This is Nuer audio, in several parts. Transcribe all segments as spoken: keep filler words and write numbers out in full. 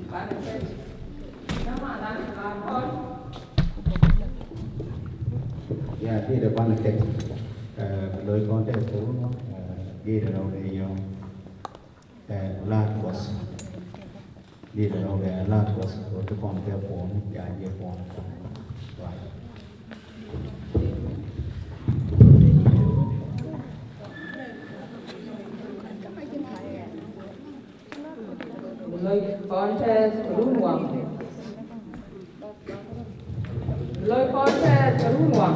Ya, ti de kɔn kɛ. Ɛ, lo̱c kɔn tɛ kuru nɔ, ɛ, ti de rɔ de yɔ. Ɛ, lat kɔs. Ti de rɔ de lat kɔs, rɔ ti kɔn kɛ puɔn, ya jɛ puɔn. Lo̱c kɔn tɛth kɛ run waŋ. Lo̱c kɔn tɛth kɛ run waŋ.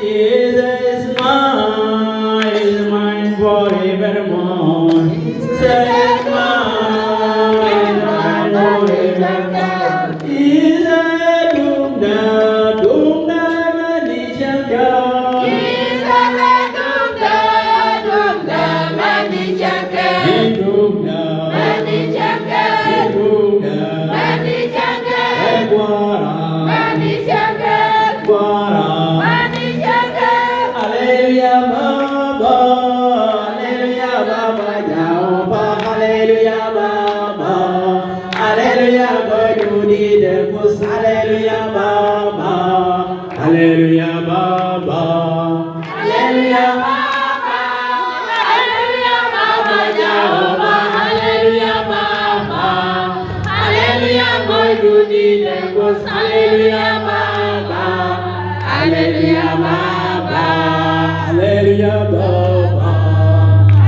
Jesus is mine, is mine forevermore. Jesus is mine, is mine forevermore. Jesus, dum da, dum da, mani changa. Jesus, dum da, dum da, mani changa. Dum da, mani changa. Dum da, mani changa. Guara, mani changa. Guara, mani changa. Hallelujah, Baba. Hallelujah, Baba Jehovah. Hallelujah, Baba. Hallelujah, Baba. Hallelujah, Baba. Hallelujah, Baba. Hallelujah, Baba. Hallelujah, Baba Jehovah. Hallelujah, Baba. Hallelujah, Baba. Hallelujah, Baba.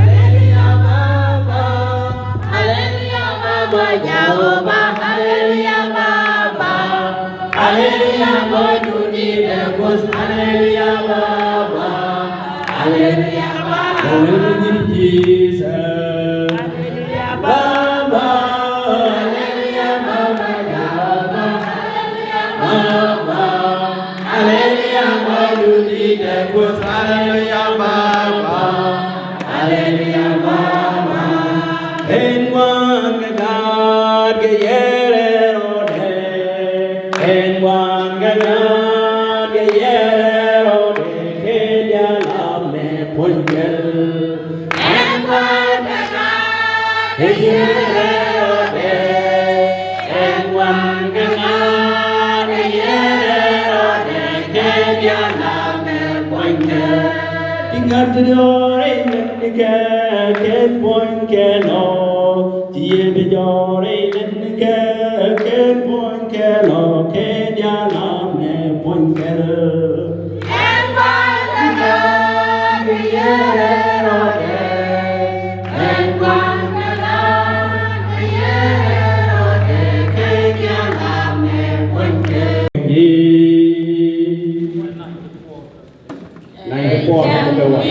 Hallelujah, Baba. Hallelujah, Baba. Hallelujah, Baba. Hallelujah, Baba Jehovah. Hallelujah, Baba. Hallelujah, Baba. Hallelujah, Baba. Hallelujah, Baba. Hallelujah, Jesus. Baba, hallelujah, Baba Jehovah, hallelujah, Baba, hallelujah, Baba, hallelujah, Baba, hallelujah, Baba. Ɛn wan kɛ gaat kɛ yɛrɛ rɔɔdɛ, ɛn wan kɛ gaat kɛ yɛrɛ rɔɔdɛ, kɛ diaal amɛ puɔ̱ny kɛl. Ɛn wan kɛ ŋa̱a̱n kɛ yɛrɛ rɔɔdɛ. Ɛn wan kɛ ŋa̱a̱n kɛ yɛrɛ rɔɔdɛ. Kɛ diaal amɛ puɔ̱ny kɛl. Ti ŋa̱t ti diɔ̱ɔ̱r rɛy lät ni kɛ kɛ puɔ̱ny kɛl ɔ. Ti yɛ ti diɔ̱ɔ̱r rɛy lät ni kɛ kɛ puɔ̱ny kɛl ɔ. Kɛ diaal amɛ puɔ̱ny kɛl. Ninety-four, number one.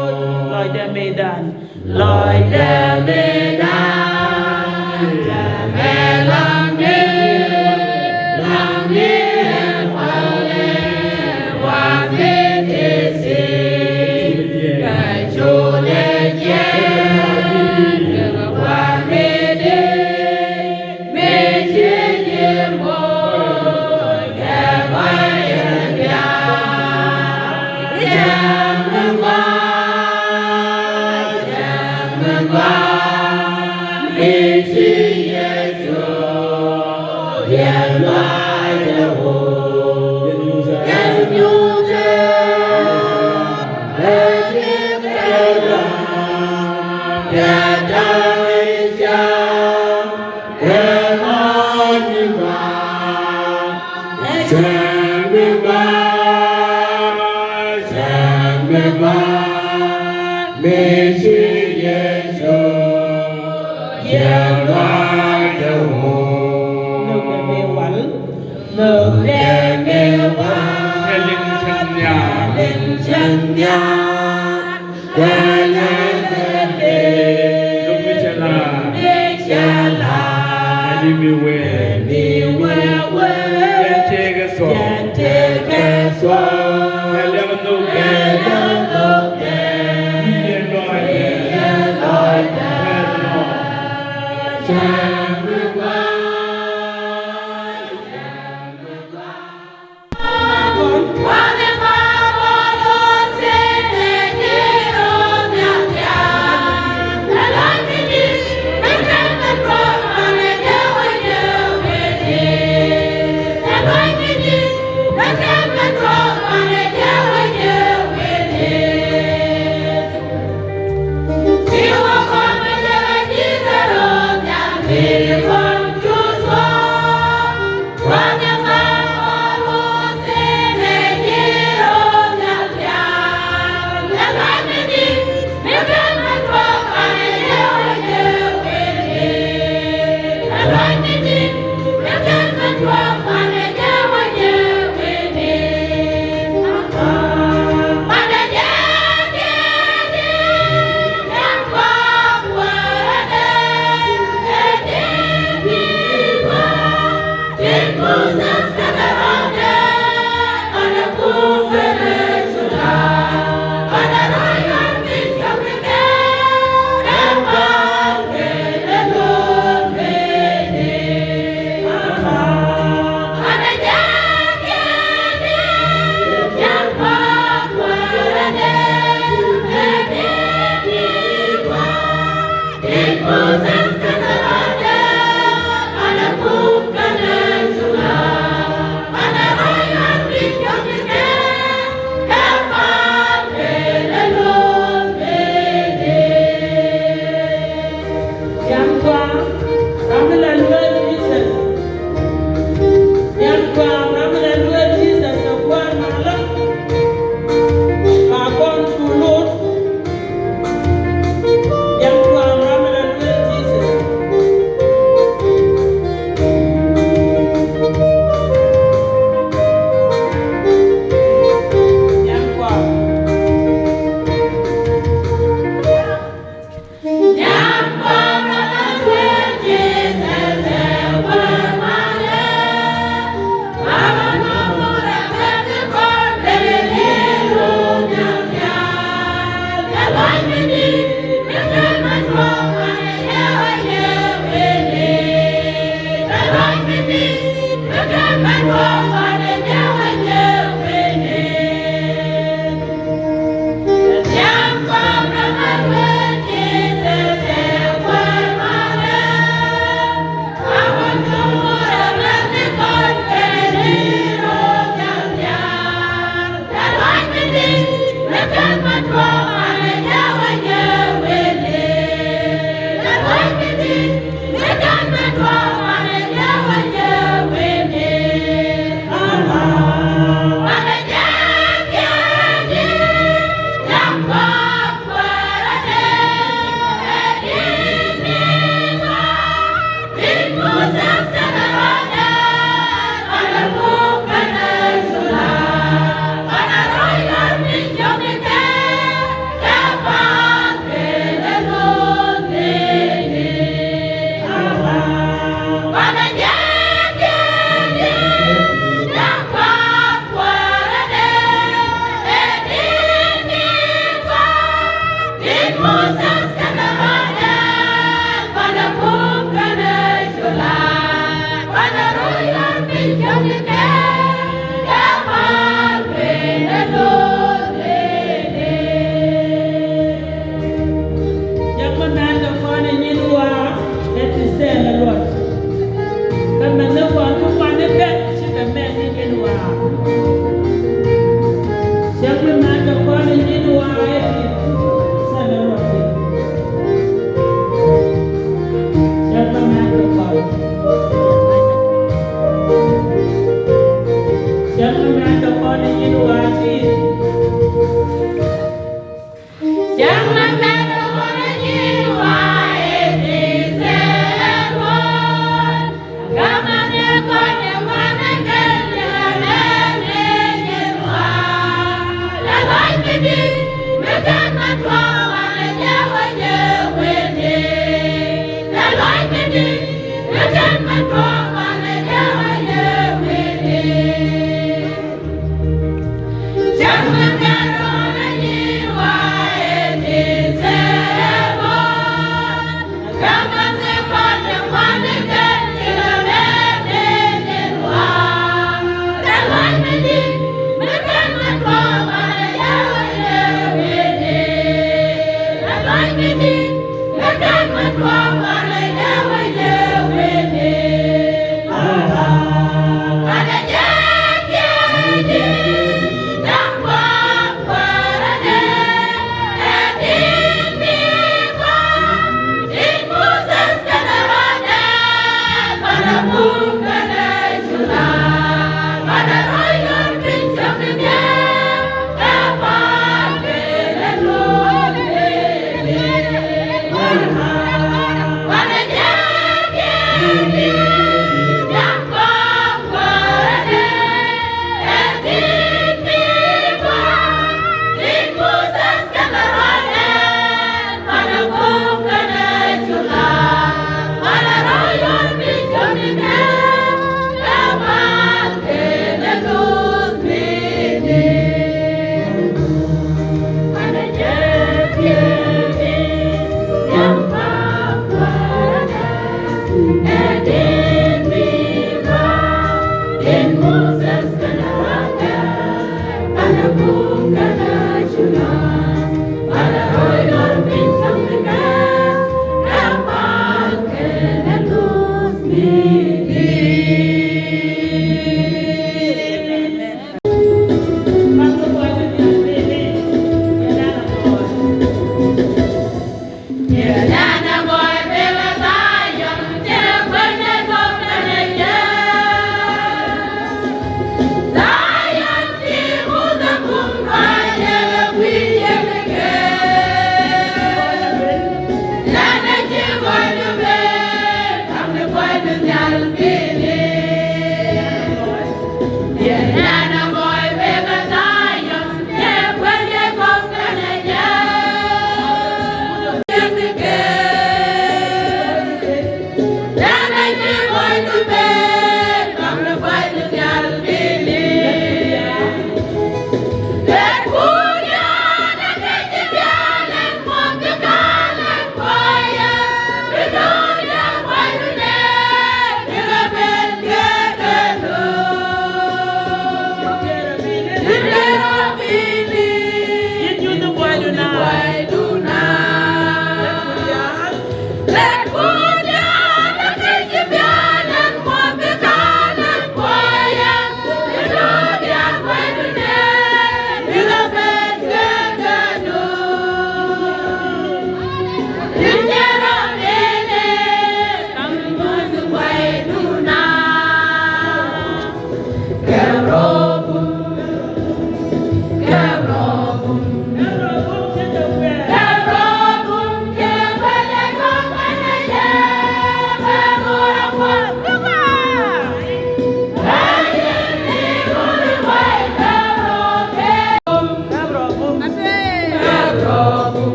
Lɔcdä mëëdan. Lɔcdä mëëdan. Lɔcdä mëëdan.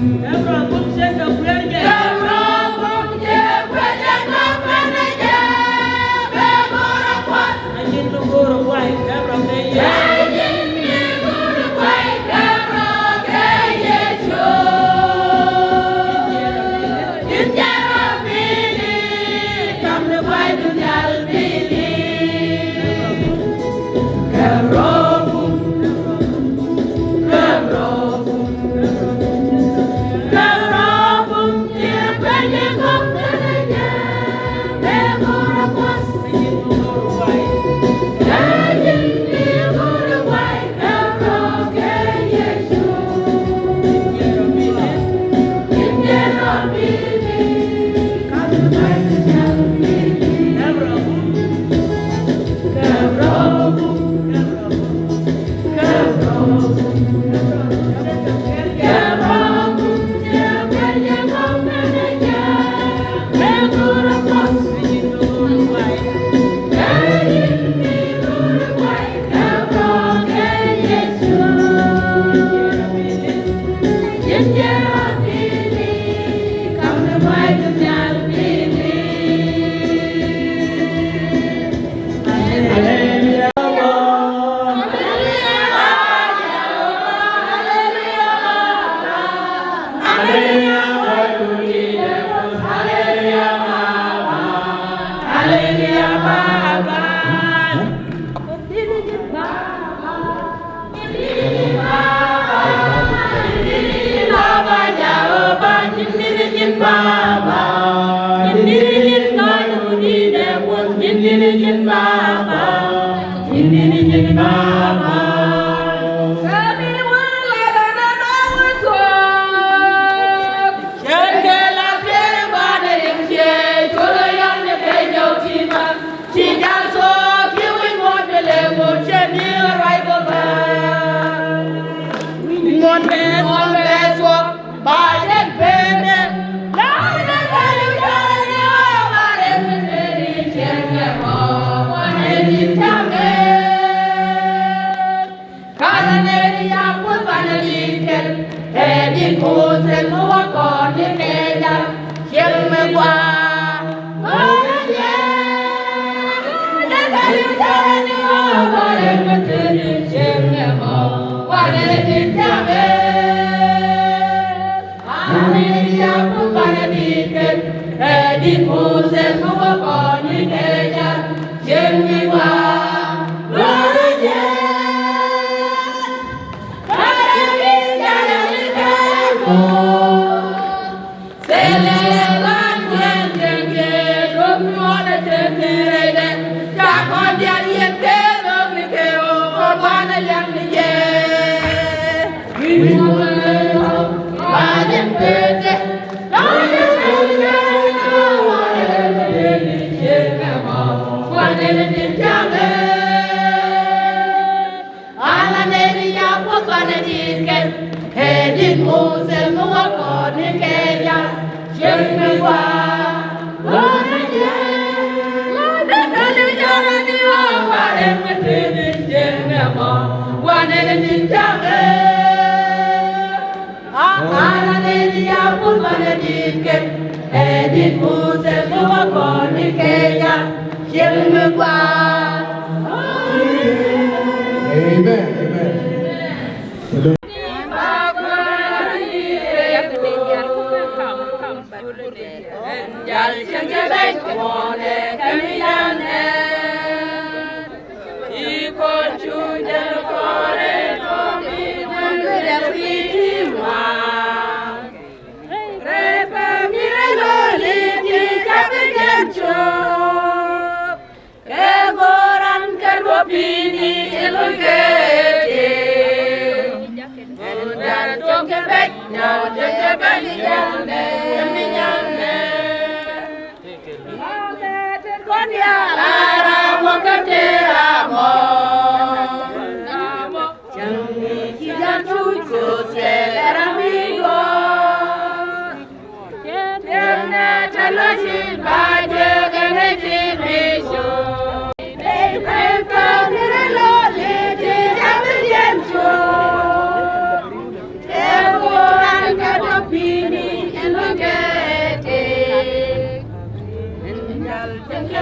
Amen. Amen.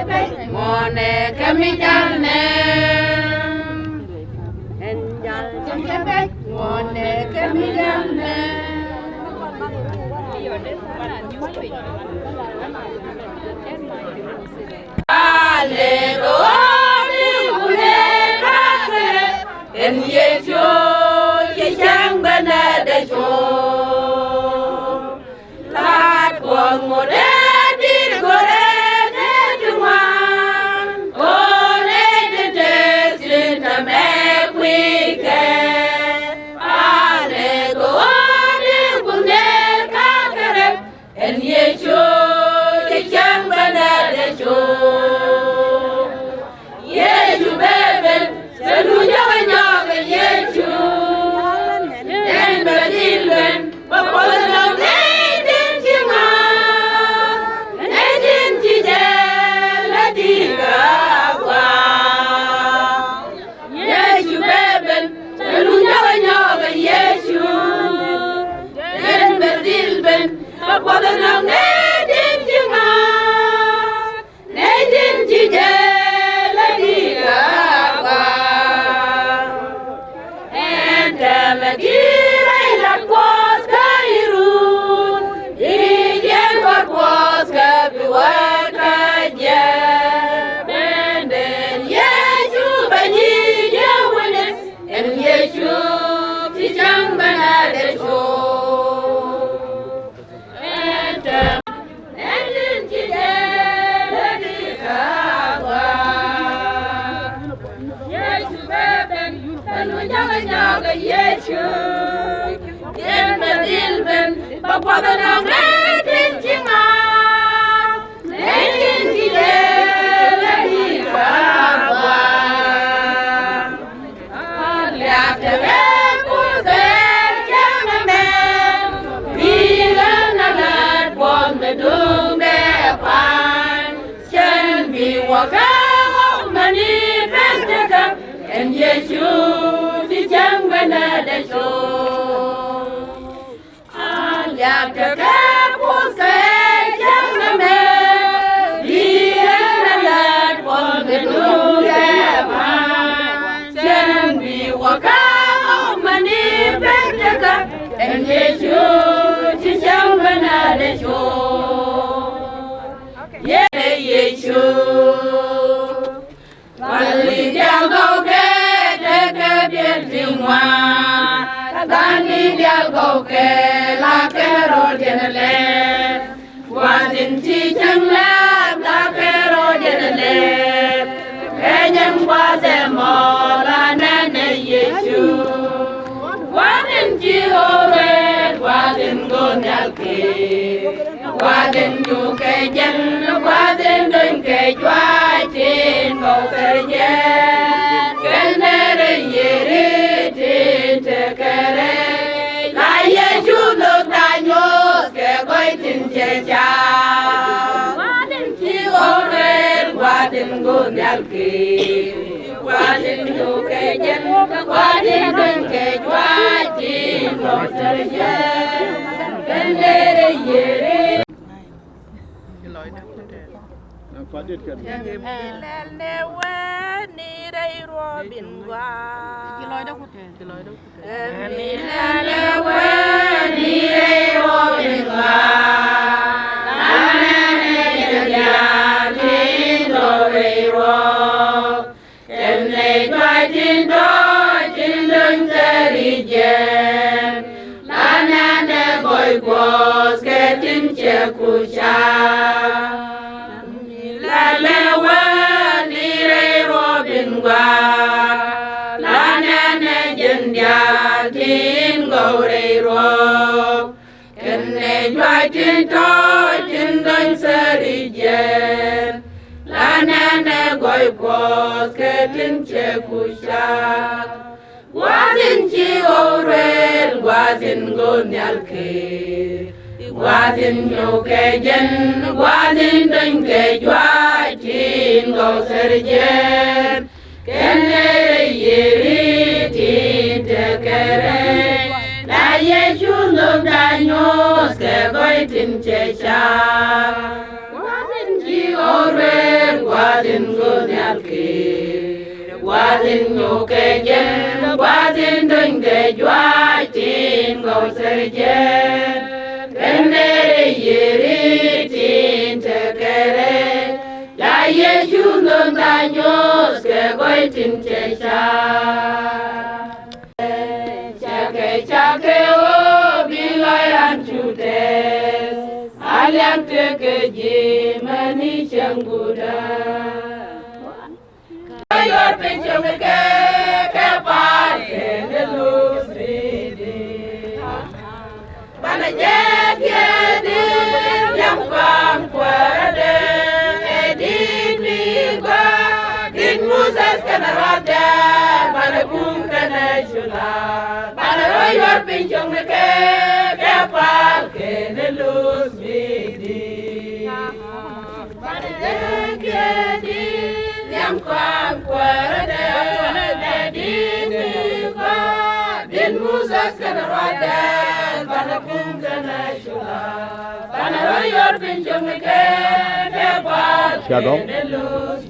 Ŋuɔnɛ kɛ mi jal nɛ. Ɛn jal cɛ pek. Ŋuɔnɛ kɛ mi jal nɛ. Ale kɛ ɣɔɔni wunɛ kakɛ. Ɛn Yecu ci cäŋ bɛ nɛ dee cu. Lat Kuɔth ŋot ɛ di̱t go̱rɛ nɛ ti ŋuan. Ɣöö nɛ ti tëë thi̱n tɛmɛ kui̱kɛ. Palɛ kɛ ɣöö di Kuoth nɛ kakɛ rɛp. Ɛn Yecu ci cäŋ bɛ nɛ dee cu. Yecu bɛ ben, bɛ nu nyɔk ɛ nyɔk ɛ Yecu. Ɛn bɛ dhil ben, bɛ Kuoth ɛ nɔŋ nɛy tin ci ŋa̱a̱n, nɛy tin ci jɛɛl ɛ di̱i̱t kɛ a gua̱a̱. Yecu bɛ ben, bɛ nu nyɔk ɛ nyɔk ɛ Yecu. Ɛn bɛ dhil ben, bɛ Kuoth ɛ nɔŋ nɛy tin ci ŋa̱a̱n. Nɛy tin ci jɛɛl ɛ di̱i̱t kɛ a gua̱a̱. Ɛn tɛmɛ di̱i̱t rɛy lat Kuɔth kä irun. I̱ jiɛn kɔr Kuɔth kɛ bi wä kä jɛ. Benden Yecu bɛ nyi jɛ witness. Ɛn Yecu ci cäŋ bɛ nɛ dee cu. Ɛn tɛmɛ Nɛy tin ci jɛɛl ɛ di̱i̱t kɛ a gua̱a̱. Yecu bɛ ben, bɛ nu nyɔk ɛ nyɔk ɛ Yecu. Yɛn bɛ dhil ben, bɛ Kuoth ɛ nɔŋ nɛy tin ci ŋa̱a̱n. Nɛy tin ci jɛɛl ɛ di̱i̱t kɛ a gua̱a̱. Liak tekɛ Kuoth kɛ cäŋ ɛmɛ. Bi ɣän a lät Kuɔth mi duŋdɛ pan. Cɛn bi wä kä ɣɔw mɛni pek tekɛ. Ɛn Yecu ci cäŋ bɛ nɛ dee cu. A liak tekɛ Kuoth kɛ cäŋ ɛmɛ. Bi ɣän a lät Kuɔth mi duŋdɛ pan. Cɛn bi wä kä ɣɔw mɛni pek tekɛ. Ɛn Yecu ci cäŋ bɛ nɛ dee cu. Yɛn ɛ Yecu. Kua̱r ni diaal gɔwkɛ tekɛ biɛl ti ŋuan. Kua̱r ni diaal gɔwkɛ la kɛ rɔ diɛn lɛ. Gua̱a̱th in ci cäŋ lɛp la kɛ rɔ diɛn lɛ. Kɛ nyɛn gua̱a̱th ɛmɔ la nɛnɛ Yecu. Gua̱a̱th in ci ɣöö rɛɛt gua̱a̱th in go̱o̱r nhial kɛ. Gua̱a̱th in nyuuk kɛ jɛn, gua̱a̱th in dony kɛ juac tin gɔw thɛr jɛn. Kɛn nɛrɛ yeri tin te kɛrɛ. La Yecu lok da nyuɔth kɛ gɔy tin cɛ ca. Gua̱a̱th in ci ɣɔw rɛl, gua̱a̱th in go̱o̱r nhial kɛ. Gua̱a̱th in nyuuk kɛ jɛn, gua̱a̱th in dony kɛ juac tin gɔw thɛr jɛn. Kɛn nɛrɛ yeri. Lɛl nɛ wee ni rɛy ruɔ̱ɔ̱p in gɔaa. Ɛn ni lɛl nɛ wee ni rɛy ruɔ̱ɔ̱p in gɔaa. Lanɛ ni jɛ diaal tin dɔ̱ rɛy ruɔ̱ɔ̱p. Kɛn nɛ juac tin tɔ̱ tin dony thɛri jɛn. Lanɛ nɛ gɔy Kuɔth kɛ tin cɛ kuca. Lalɛ wee ni rɛy ruɔ̱ɔ̱p in gɔaa. Lanɛ nɛ jɛn diaal tin gɔw rɛy ruɔ̱ɔ̱p. Kɛn nɛ juac tin tɔ̱ tin dony thɛri jɛn. Lanɛ nɛ gɔy Kuɔth kɛ tin cɛ kuca. Gua̱a̱th in ci ɣɔw ruel, gua̱a̱th in go̱o̱r nhial kɛ. Gua̱a̱th in nyuuk kɛ jɛn, gua̱a̱th in dony kɛ juac tin gɔw thɛr jɛn. Kɛn nɛrɛ yeri tin te kɛrɛ. La Yecu nhök da nyuɔth kɛ gɔy tin cɛ ca. Gua̱a̱th in ci Ɔ ruëël gua̱a̱th in go̱o̱r nhial kɛ, gua̱a̱th in nyuuk kɛ jɛn, gua̱a̱th in do̱ny kɛ juaac tin gɔw thil jɛn. Kɛn dee rɛy yiëëri tin tekɛ rɛy, ca Yecu nhöth a nyoth kɛ gɔy tin cɛ ca. Cakɛ cakɛ ɣöö bi lɔc ran cu tɛth, a liak tekɛ ji̱ mäni cäŋ gutdä. Kä yuɔr piny cäŋ kɛ kɛ pal kɛnɛ luth ri̱di̱. Banɛ jek yɛ di̱t nhiam kɔaŋ kuäärä dee, ɛ di̱t mi gɔaa, di̱t Moses kɛnɛ ruath dee, banɛ kum kɛnɛ cula, banɛ rɔ yuɔr piny cɔŋ ni kɛ, kɛ pal kɛnɛ luth mi di̱t. Banɛ jek yɛ di̱t nhiam kɔaŋ kuäärä dee, ɛ di̱t mi gɔaa, di̱t Moses kɛnɛ ruath dee, banɛ kum kɛnɛ cula, banɛ rɔ yuɔr piny cɔŋ ni kɛ, kɛ pal kɛnɛ luth.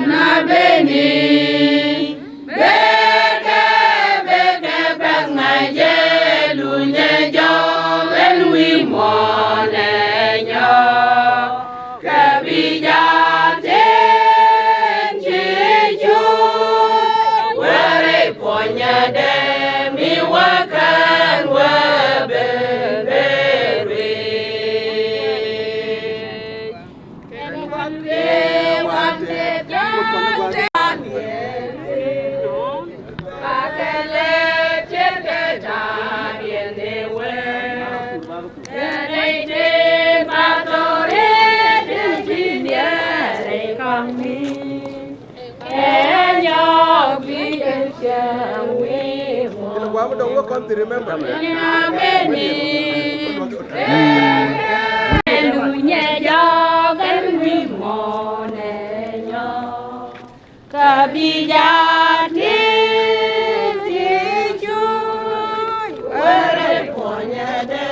Na beni bekɛ, bekɛ pɛth ŋa̱c jɛ lunyɛ jɔk ɛn wi̱i̱ muɔ̱ɔ̱n ɛ nyɔk. Kɛ bi ja̱a̱t tin ci cuc wä rɛy puɔ̱nyädɛ mi wä kän wä ben ben ruëëc. Lunyɛ jɔk ɛn wi̱i̱ muɔ̱ɔ̱n ɛ nyɔk. Kä bi ja̱a̱t ti cuc wä rɛy puɔ̱nyädɛ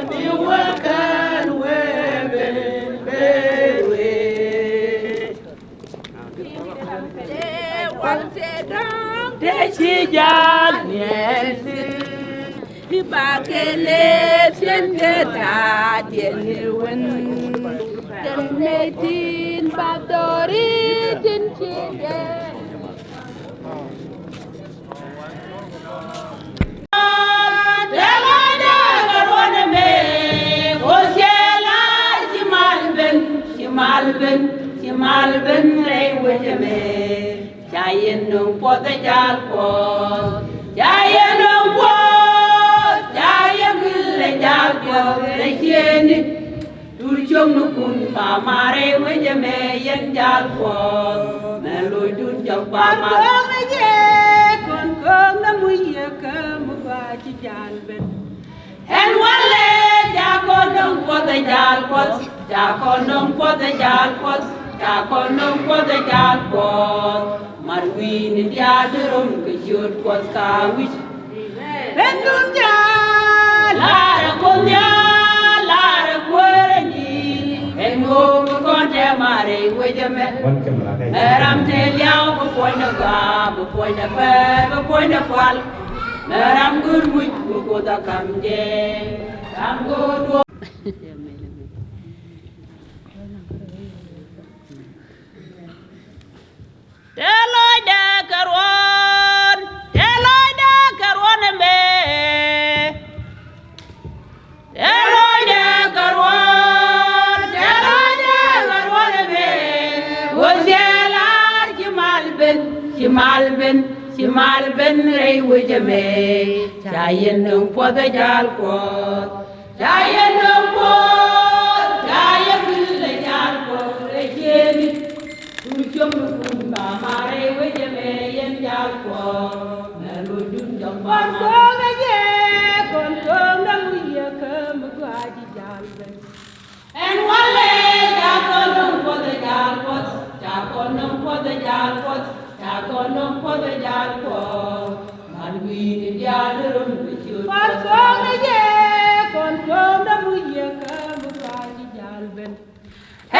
mi wä kän wä ben ben ruëëc. Te ci jal niɛn ti ba kɛ lɛ cien kɛ ta̱a̱ diɛn ni wen. Kɛn nɛ tin ba dɔri tin ci jɛ. Ci mal ben, ci mal ben rɛy wecɛ mɛ. Ca yɛn nöŋ puɔth ɛ jal Kuɔth. Ca yɛn nöŋ puɔth, ca yɛn wil ɛ jal Kuɔth rɛy ciëëni. Dur cio̱ŋ ni kun pa marɛ wecɛ mɛ yɛn jal Kuɔth. Mɛ lo̱cdun cɔk pa marɛ. Kɔn kööŋ ni jɛ, kɔn kööŋ ni muc yɛ kä mi gɔaa ci jal ben. Ɛn walɛ ca kɔn nöŋ puɔth ɛ jal Kuɔth, ca kɔn nöŋ puɔth ɛ jal Kuɔth, ca kɔn nöŋ puɔth ɛ jal Kuɔth. Mat wi̱i̱ni diaal bi rom kɛ ciöt Kuɔth ka wi̱c. Ɛn dun diaal, larɛ Kuoth diaal, larɛ Kuäärä ni. Ɛn ɣöö bi kɔn tɛ marɛ wecɛ mɛ. Mɛ ram te liaw bi puɔ̱nydɛ gɔaa, bi puɔ̱nydɛ pɛr, bi puɔ̱nydɛ pual. Mɛ ram go̱r wi̱c bi Kuoth a ka̱m jɛ. Ram go̱r duɔ̱ɔ̱p. Tëë lɔcdɛ kɛ ruɔ̱n, tëë lɔcdɛ kɛ ruɔ̱n ɛmɛ. Tëë lɔcdɛ kɛ ruɔ̱n, tëë lɔcdɛ kɛ ruɔ̱n ɛmɛ. Wä ciɛ lar ci mal ben, ci mal ben, ci mal ben rɛy wecɛ mɛ. Ca yɛn nöŋ puɔth ɛ jal Kuɔth. Ca yɛn nöŋ puɔth, ca yɛn wil ɛ jal Kuɔth rɛy ciëëni. Dur cio̱ŋ ni kun pa marɛ wecɛ mɛ yɛn jal Kuɔth. Jal Kuɔth, man wi̱i̱ni diaal rum bi ciöt Kuɔth. Kɔn kɔn ni yee, kɔn kɔn dämu yee kä mi ba ji̱ jal ben.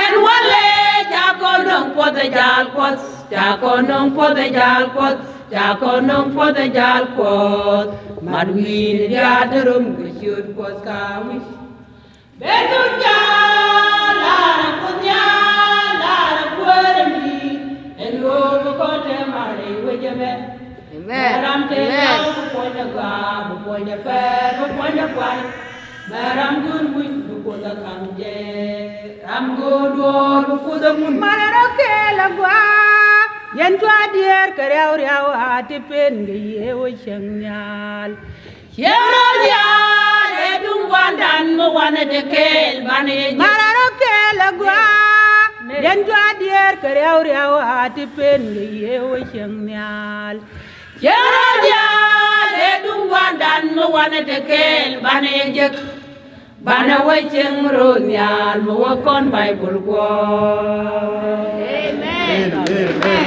Ɛn walɛ ca kɔn nöŋ Kuɔth ɛ jal Kuɔth, ca kɔn nöŋ Kuɔth ɛ jal Kuɔth, ca kɔn nöŋ Kuɔth ɛ jal Kuɔth. Man wi̱i̱ni diaal rum bi ciöt Kuɔth ka wi̱c. Bɛ thuk Nhial, lar ɛ Kuoth Nhial, lar ɛ Kuäär ɛ mi. Ɛn ɣöö bi kɔn te mar i̱ wec ɛmɛ. Amen. Bɛ ram te Amen. Nhial bi puɔ̱nydɛ gɔaa, bi puɔ̱nydɛ pɛr, bi puɔ̱nydɛ pual. Bɛ ram go̱o̱r wi̱c bi Kuoth ɛ ka̱m jɛ. Ram go̱o̱r duɔ̱ɔ̱r bi Kuoth ɛ ŋun. Marɛ rɔ kɛɛl ɛ gɔaa, yɛn cua diɛɛr kɛ riaw riaw a ti pen kɛ Yiëë wä cieŋ nhial. Ciɛ rɔ diaal ɛ duŋ gua̱ndan mi wanɛ te kɛɛl banɛ yɛ ji̱. Marɛ rɔ kɛɛl ɛ gɔaa, yɛn cua diɛɛr kɛ riaw riaw a ti pen kɛ Yiëë wä cieŋ nhial. Ciɛ rɔ diaal ɛ duŋ gua̱ndan mi wanɛ te kɛɛl banɛ yɛ jek. Banɛ wä cieŋ rɔ nhial mi wä kɔn Baibol guɔ. Amen. Amen. Amen.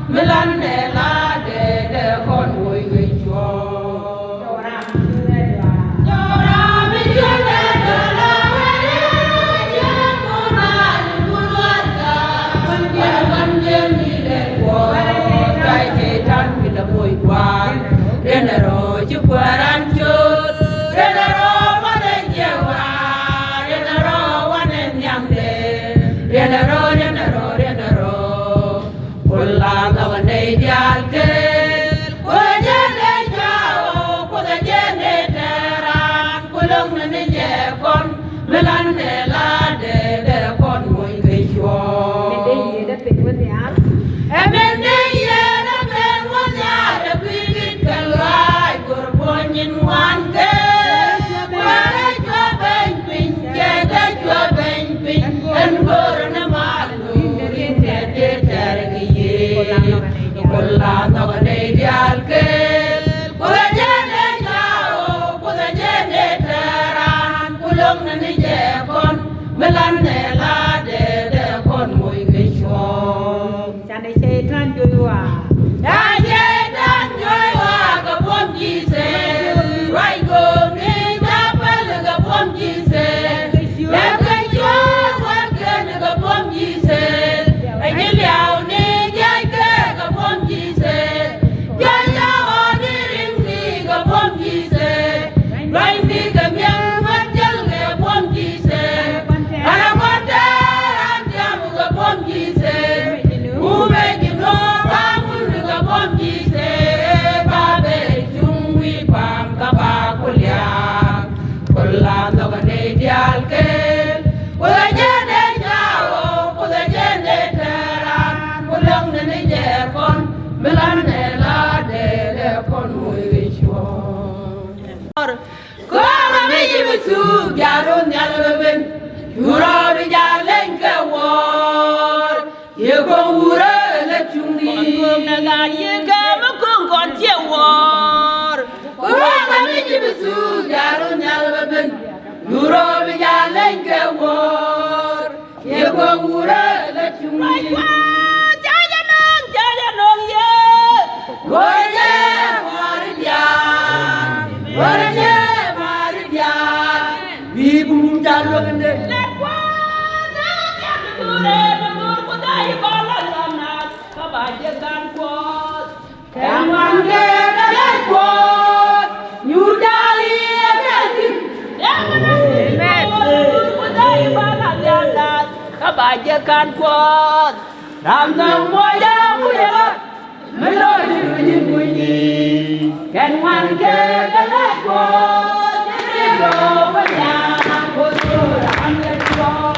Mi lan nɛ la dee dee kɔn woc kɛ cuɔ̱ɔ̱ŋ. Riɛn a rɔ, riɛn a rɔ, riɛn a rɔ. Kula dhɔk nɛy diaal kɛɛl, Kuoth ɛ jɛn ɛ cua ɣɔw, Kuoth ɛ jɛn ɛ tɛɛran, ku lo̱ŋ ni ni jɛ kɔn, mi lan nɛ la dee dee kɔn moc kɛ cuɔ̱ɔ̱ŋ. Min dee yiëëdä piny wä nhial. Ɛ min dee yiëëdä piny wä nhial, ɛ kui̱ dit kɛ luaac go̱r puɔ̱ny in ŋuan kɛ. Kuäär ɛ cua beny piny, cɛ kɛ cua beny piny, ɛn go̱r ni mal. Kula nhɔk nɛy diaal kɛɛl, Kuoth ɛ jɛn ɛ cua ɣɔw, Kuoth ɛ jɛn ɛ tɛɛran, ku lo̱ŋ ni ni jɛ kɔn, mi lan nɛ la dee dee kɔn moc kɛ cuɔ̱ɔ̱ŋ. Canɛ Cɛy-tan juɔc waa. Canɛ Cɛy-tan juɔc waa kɛ buɔ̱m Ji̱thɛ. Ruac go̱o̱r ni ca päl kɛ buɔ̱m Ji̱thɛ. Lɛpkɛ cuɔ̱ɔ̱ŋ wä kɛn kɛ buɔ̱m Ji̱thɛ. Ɛ ji̱ liaw ni jiackɛ kɛ buɔ̱m Ji̱thɛ. Jiac a ɣɔ̱ɔ̱n ni ri̱ŋ ni kɛ buɔ̱m Ji̱thɛ. Ruac ni kɛ miaŋ wä jäl kɛ buɔ̱m Ji̱thɛ. Ala kɔn tɛɛr an tiam kɛ buɔ̱m Ji̱thɛ. Kumɛ ji̱ no̱o̱ŋ ba ŋun kɛ buɔ̱m Ji̱thɛ. Ba ben cuŋ wi̱i̱ pa̱a̱m kä ba ku liaak. Kula nhɔk nɛy diaal kɛɛl. Kuoth ɛ jɛn ɛ cua ɣɔw, Kuoth ɛ jɛn ɛ tɛɛran, ku lo̱ŋ ni ni jɛ kɔn, mi lan nɛ la dee dee kɔn moc kɛ cuɔ̱ɔ̱ŋ. Kɔn ɛ mi ji̱ bi thuk ja̱a̱r rɔ nhial bɛ ben, cu rɔɔdu ja̱a̱r leny kɛ wuɔ̱ɔ̱r. Yɛ ko̱ŋ wurɛ lɛ cuŋni. Kɔn ko̱ŋ nɛ gaat yɛ kɛ mi ko̱ŋ kɔn ciɛ wuɔ̱ɔ̱r. Kɔn ɛ mi ji̱ bi thuk ja̱a̱r rɔ nhial bɛ ben. Cu rɔɔdu ja̱a̱r leny kɛ wuɔ̱ɔ̱r. Yɛ ko̱ŋ wurɛ lɛ cuŋni. Ca jɛ nɔŋ, ca jɛ nɔŋ yɛ. Go̱rɛ jɛ mari diaal. Go̱rɛ jɛ mari diaal. Wi̱i̱ bum ca luäk ni. Kɛ ŋuan kɛ kɛ lɛc Kuɔth, nyuur jaal i̱ ɛ kɛ thi̱n. Amen. Kä ba Jɛ kan Kuɔth ram nöŋ muɔc a kucä ɣɔt mi lɔ ti du nyin kuny ni kɛn wan kɛ kɛ lɛ Kuɔth ni ri rɔ wä nyaŋ Kuoth ram yɛ tuɔ.